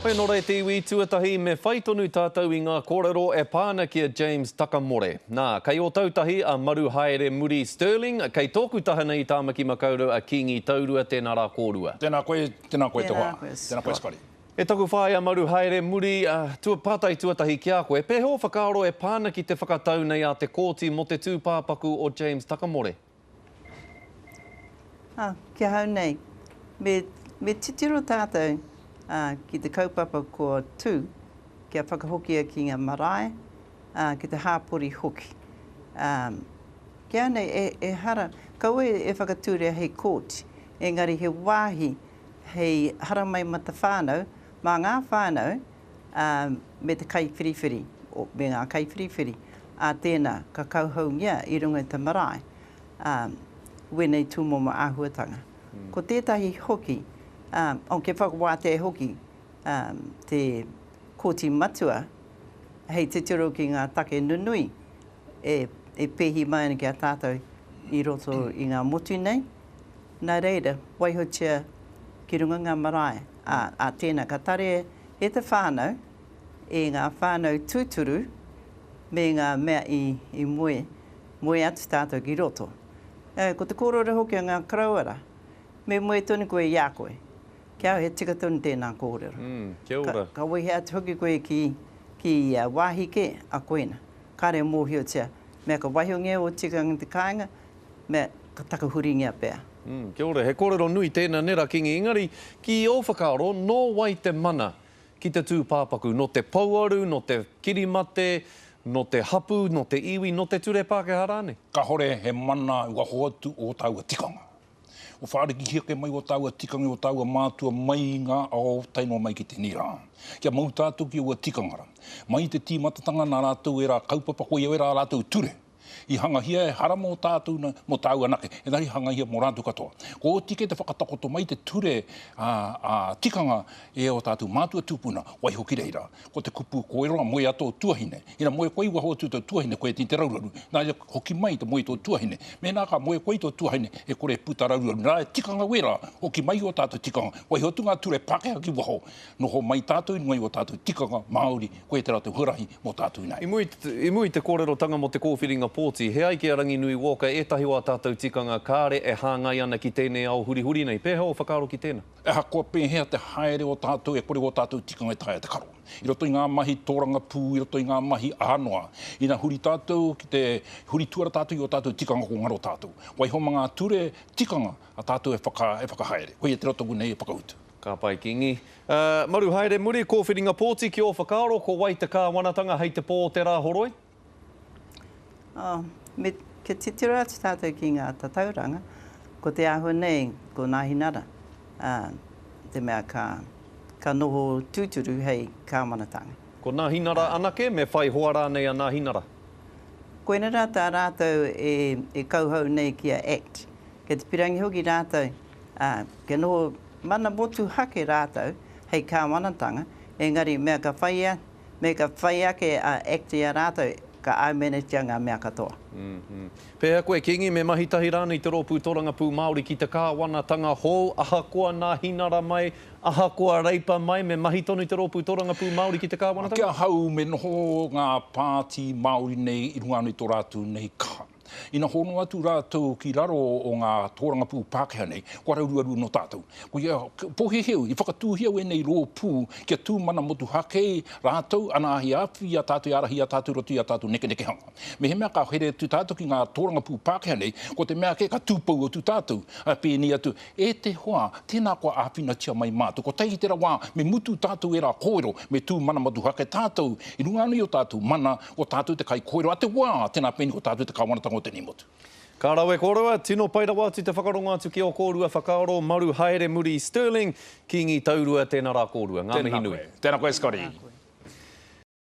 Hoi anō rā e te iwi, tuatahi me whai tonu tātou i ngā kōrero e pā ana ki a James Takamore. Nā, kei Ōtautahi a Maru Haere Muri Stirling, kei tōku taha nei i Tāmaki Makaurau a Kīngi Taurua, tēnā rā kōrua. Tēnā koe, tēnā koe te hoa. Tēnā koe Scotty. E taku whaea Maru Haere Muri, tua, pātai tuatahi ki a koe, pēhea ō whakaaro e pā ana ki te whakatau nei a te kōti mō te tūpāpaku o James Takamore? Ā, ki ahau nei, me, me titiro tātou, ā, ki te kaupapa kua tū, kia whakahokia ki ngā marae, ā, ki te hāpori hoki. Ā, ki ahau nei, e, ehara, kaua e whakatūria hei kōti, engari he wāhi hei haramai mā te whānau, mā ngā whānau, ā, me te kaiwhiriwhiri, me ngā kaiwhiriwhiri, ā tēnā, ka kauhaungia i runga i te marae, ā, wēnei tūmomo āhuatanga. Ko tētahi hoki, ā, oh, kia whakawātea hoki, ā, te Kōti Matua hei titiro ki ngā take nunui e, e pēhi mai ana ki a tātou i roto i ngā motu nei, nā reira, waihotia ki runga ngā marae, ā, ā tēnā, ka tarea e te whānau, e ngā whānau tūturu me ngā mea i, i moe, moe atu tātou ki roto. Ā, ko te kōrero hoki a ngā koroua rā, me moe tonu koe i a koe. Ki au, he tika tonu tēnā kōrero. Mm, kia ora. Ka, ka wehe atu hoki koe ki, ki wāhi kē, a koina. Kāre e mōhiotia, mea ka waihongia ō tikanga i te kāinga, mea ka takahuringia pea. Mm, kia ora. He kōrero nui tēnā, nē rā, Kingi. Engari, ki ō whakaaro, nō wai te mana ki te tūpāpaku? Nō te pouaru, nō te kirimate, nō te hapū, nō te iwi, nō te ture Pākehā rānei? Kahore he mana i waho atu o tāua tikanga. Kua whārikihia ake mai o tāua tikanga i o tāua mātua mai i ngā ao tae noa mai ki tēnei rā. Kia mau tātou ki aua tikanga rā. Mai i te tīmatatanga nā rātou ērā kaupapa koia ērā rātou ture i hangahia ehara mō tātou na, mō tāua anake, engari hangahia mō rātou katoa. Kua oti kē te whakatakoto mai te ture ā, ā, tikanga e ō tātou mātua tūpuna, waiho ki reira. Ko te kupu koeroa, moe a tō tuahine. Ina moe koe i waho atu i tō tuahine, koe tini te rauraru. Nā reira, hoki mai te moe i tō tuahine. Mēnā ka moe koe i tō tuahine, e kore e puta rauraru. Nā, e tikanga wērā, hoki mai i ō tātou tikanga. Waiho atu ngā ture Pākehā ki waho. Noho mai tātou i runga i ō tātou tikanga Māori, koia te rātou huarahi mō tātou ināianei. I mua, i mua i te kōrerotanga mō te kōwhiringa pōti, he ai ki a Ranginui Walker ētahi o ā tātou tikanga kāre e hāngai ana ki tēnei ao hurihuri nei. Pēhea ō whakaaro ki tēnā? Ahakoa pēhea te haere o tātou, e kore ō tātou tikanga e taea te karo. I roto i ngā mahi tōrangapū, i roto i ngā mahi aha noa, ina huri tātou ki te huri tuara tātou i ō tātou tikanga ko ngaro tātou. Waiho mā ngā ture tikanga a tātou e whaka, e whakahaere. Koia te rotoku nei e whakautu. Ka pai, Kingi. Maru haere muri, kōwhiringa pōti ki ō whakaaro, ko wai te kāwanatanga hei te pō o te Rāhoroi? Oh, me, kia titiro atu tātou ki ngā tatauranga, ko te āhua nei, ko Nāhinara, ā, te mea ka, ka noho tūturu hei kāwanatanga. Ko Nāhinara anake, me whai hoa rānei a Nāhinara? Koina rā tā rātou e, e kauhau nei ki a act. Kei te pirangi hoki rātou, ā, kia noho mana motuhake rātou hei kāwanatanga, engari mea ka whai a, Me ka whai ake a act i a rātou, ka āmenetia ngā mea katoa. Pēhea koe, Kingi, me mahi tahi rānei te Rōpū Torangapū Māori ki te kāwanatanga hou, ahakoa Nāhinara mai, ahakoa Reipa mai, me mahi tonu te Rōpū Torangapū Māori ki te kāwanatanga? Ki ahau, me noho ngā pāti Māori nei i runga anō i tō rātou nei kaha. Ina hono atu rātou ki raro o ngā tōrangapū Pākehā nei, kua rauruaru nō tātou. Ko ia, pōhēheu, i whakatūhia wēnei rōpū kia tū mana motuhake rātou, ana i āwhi i a tātou, i ārahi i a tātou i roto i ā tātou nekenekehanga. Mehemea ka here atu tātou ki ngā tōrangapū Pākehā nei, ko te mea kē ka tūpou atu tātou, ā, pēnei atu, E te hoa, tēnā kua āwhinatia mai mātou. Kotahi te rawa, me mutu tātou ērā kōrero, me tū mana motuhake tātou, i runga anō i ō tātou mana, ko tātou te kaikōrero a te wā, tēnā pēnei ko tātou te kāwanatanga o tēnei motu. Ka rawe kōrua, tino pai rawa atu te whakarongo atu ki ō kōrua whakaaro, maru haere muri Stirling, Kīngi Taurua, tēnā rā kōrua. Ngā mihi nui. Tēnā koe. Tēnā koe Scotty.